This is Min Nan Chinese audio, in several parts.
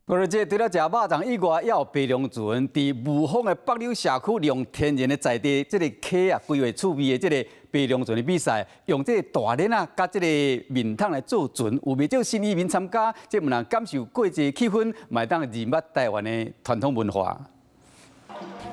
過來這除了食肉粽以外，也有白龍船佇霧峰的北柳社區，利用天然的在地這个溪啊，規劃趣味的這个白龍船的比賽，用這个大鏈仔佮這个面桶來做船，有袂少新移民參加，這毋但感受過節氣氛，嘛會當認捌台灣的傳統文化。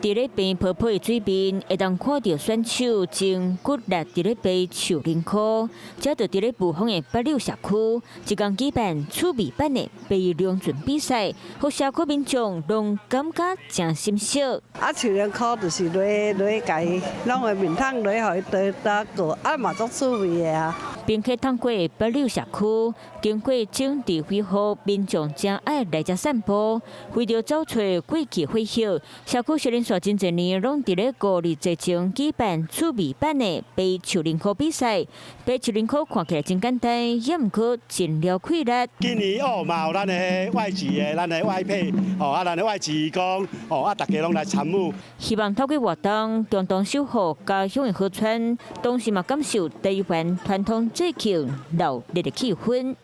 佇咧平波波的水面，會當看著選手正骨力佇咧爬樹林箍，這就佇咧霧峰的北柳社區，一工舉辦趣味版的白龍船比賽，予社區民眾攏感覺誠心適。啊，樹林箍就是落落共伊攏的面桶落予伊倒倒過，啊嘛足趣味的啊。平溪通過北柳社區，經過整治維護，民眾誠愛來遮散步。為著走揣過去回憶，社區是連續真濟年攏佇咧五日節前舉辦趣味版的爬樹林箍比賽。爬樹林箍看起來真簡單，也毋過真了氣力。今年哦嘛有咱的外籍的，咱的外配，吼啊，咱的外籍工，吼啊，大家攏來參與。希望透過活動，共同守護家鄉的河川，同時嘛感受台灣傳統節慶熱鬧的氣氛。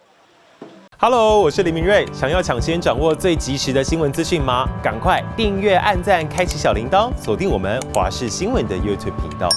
Hello，我是林明瑞。想要搶先掌握最及時的新聞資訊嗎？趕快訂閱、按讚、開啟小鈴鐺，鎖定我們華視新聞的 YouTube 頻道。